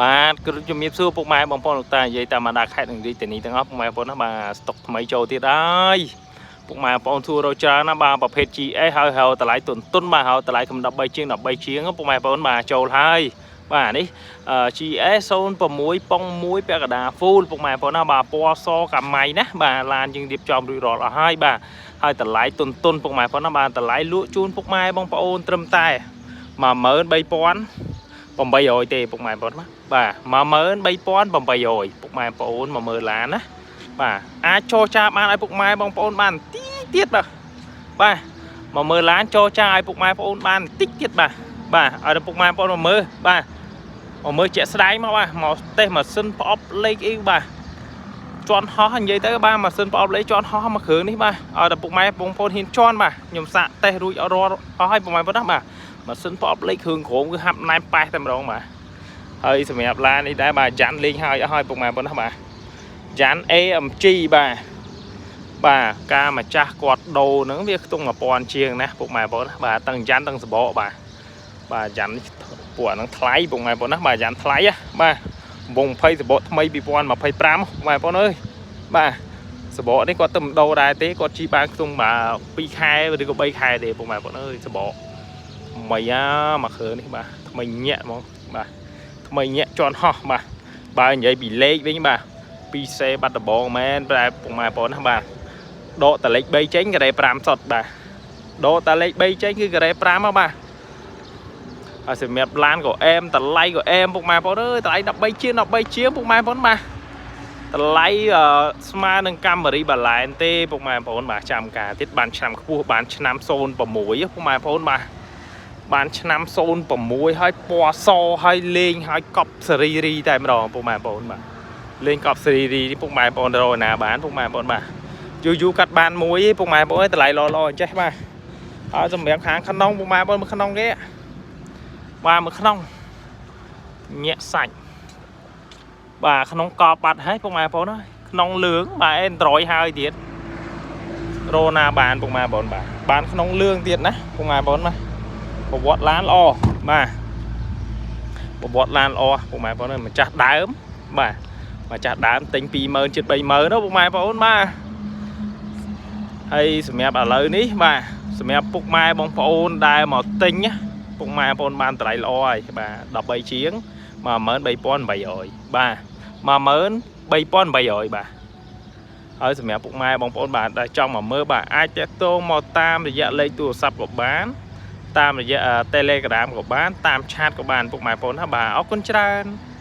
បាទគ្រូជំរាបសួរពុកម៉ែបងប្អូនលោកតានិយាយតាមបណ្ដាខេត្តនិងរាជធានីទាំងអស់ពុកម៉ែបងប្អូនណាបាទស្តុកថ្មីចូលទៀតហើយពុកម៉ែបងប្អូនសួររកច្រើនណាបាទប្រភេទ GS ហើយហៅតម្លៃទុនទុនបាទហៅតម្លៃខំ13ជាង13ជាងពុកម៉ែបងប្អូនបាទចូលហើយបាទនេះ GS 06ប៉ុង1ពាក់កណ្ដាល full ពុកម៉ែបងប្អូនណាបាទពណ៌សកាម៉ៃណាបាទឡានយើងរៀបចំរួចរាល់អស់ហើយបាទហើយតម្លៃទុនទុនពុកម៉ែបងប្អូនណាបាទតម្លៃលក់ជូនពុកម៉ែបងប្អូនត្រឹមតែ13800ទេពុកម៉ែបងប្អូនណាបាទ13800ពុកម៉ែបងប្អូនមកមើលឡានណាបាទអាចចរចាបានឲ្យពុកម៉ែបងប្អូនបានតិចទៀតបាទបាទមកមើលឡានចរចាឲ្យពុកម៉ែបងប្អូនបានតិចទៀតបាទបាទឲ្យពុកម៉ែបងប្អូនមកមើលបាទមកមើលជាក់ស្ដែងមកបាទមកតេស្តម៉ាស៊ីនប្រអប់លេខអីបាទជន់ហោះនិយាយទៅបាទម៉ាស៊ីនប្រអប់លេខជន់ហោះមកគ្រឿងនេះបាទឲ្យតែពុកម៉ែបងប្អូនហ៊ានជន់បាទខ្ញុំសាកតេស្តរួចអត់រាល់អស់ហើយពុកម៉ែបងប្អូនណាបាទម៉ាស៊ីនប្រអប់លេខគ្រឿងក្រោមគឺហាប់ណែនប៉េះតែម្ដងបាទហើយសម្រាប់ឡាននេះដែរបាទយ៉ាន់លេងហើយអស់ហើយពុកម៉ែបងប្អូនណាបាទយ៉ាន់ AMG បាទបាទការម្ចាស់គាត់ដូរហ្នឹងវាខ្ទង់1000ជាងណាពុកម៉ែបងប្អូនណាបាទទាំងយ៉ាន់ទាំងសបកបាទបាទយ៉ាន់នេះពួកអាហ្នឹងថ្លៃពុកម៉ែបងប្អូនណាបាទយ៉ាន់ថ្លៃណាបាទវង20សបកថ្មី2025ពុកម៉ែបងប្អូនអើយបាទសបកនេះគាត់ទៅមិនដូរដែរទេគាត់ជិះបានខ្ទង់បាទ2ខែឬក៏3ខែទេពុកម៉ែបងប្អូនអើយសបកថ្មីអាមួយគ្រឿងនេះបាទថ្មីញាក់ហ្មងបាទថ្មីញាក់ជន់ហោះបាទបើនិយាយពីលេខវិញបាទ 2C បាត់ដំបងមែនតែពុកម៉ែបងប្អូនណាបាទដកតលេខ3ចេញការ៉េ5សុតបាទដកតលេខ3ចេញគឺការ៉េ5ហ៎បាទហើយសម្រាប់ឡានក៏អែមតម្លៃក៏អែមពុកម៉ែបងប្អូនអើយតម្លៃ13ជាង13ជាងពុកម៉ែបងប្អូនបាទតម្លៃស្មើនឹងកាមេរីបាឡែនទេពុកម៉ែបងប្អូនបាទចាំការទៀតបានឆ្នាំខ្ពស់បានឆ្នាំ06ពុកម៉ែបងប្អូនបាទបានឆ្នាំ06ហើយពណ៌សហើយលេងហើយកប់សេរីរីតែម្ដងពុកម៉ែបងប្អូនបាទលេងកប់សេរីរីនេះពុកម៉ែបងប្អូនរកណាបានពុកម៉ែបងប្អូនបាទយូរយូរកាត់បានមួយឯងពុកម៉ែបងប្អូនតម្លៃល្អល្អអញ្ចេះបាទហើយសម្រាប់ខាងក្នុងពុកម៉ែបងប្អូនមើលក្នុងគេបាទមើលក្នុងញាក់សាច់បាទក្នុងកប់បាត់ហើយពុកម៉ែបងប្អូនអើយក្នុងលឿងបាទ Android ហើយទៀតរណាបានពុកម៉ែបងប្អូនបាទបានក្នុងលឿងទៀតណាពុកម៉ែបងប្អូនបាទប្រវត្តិឡានល្អបាទប្រវត្តិឡានល្អពុកម៉ែបងប្អូនម្ចាស់ដើមបាទម្ចាស់ដើមទិញ20000ជិត30000នោះពុកម៉ែបងប្អូនបាទហើយសម្រាប់ឥឡូវនេះបាទសម្រាប់ពុកម៉ែបងប្អូនដែលមកទិញណាពុកម៉ែបងប្អូនបានតម្លៃល្អហើយបាទ13ជាង13800បាទ13800បាទហើយសម្រាប់ពុកម៉ែបងប្អូនបាទដែលចង់មកមើលបាទអាចតាក់ទងមកតាមរយៈលេខទូរស័ព្ទក៏បាន តាមរយៈ Telegram ក៏បានតាម chat ក៏បានពុកម៉ែបងប្អូនណាបាទអរគុណច្រើន។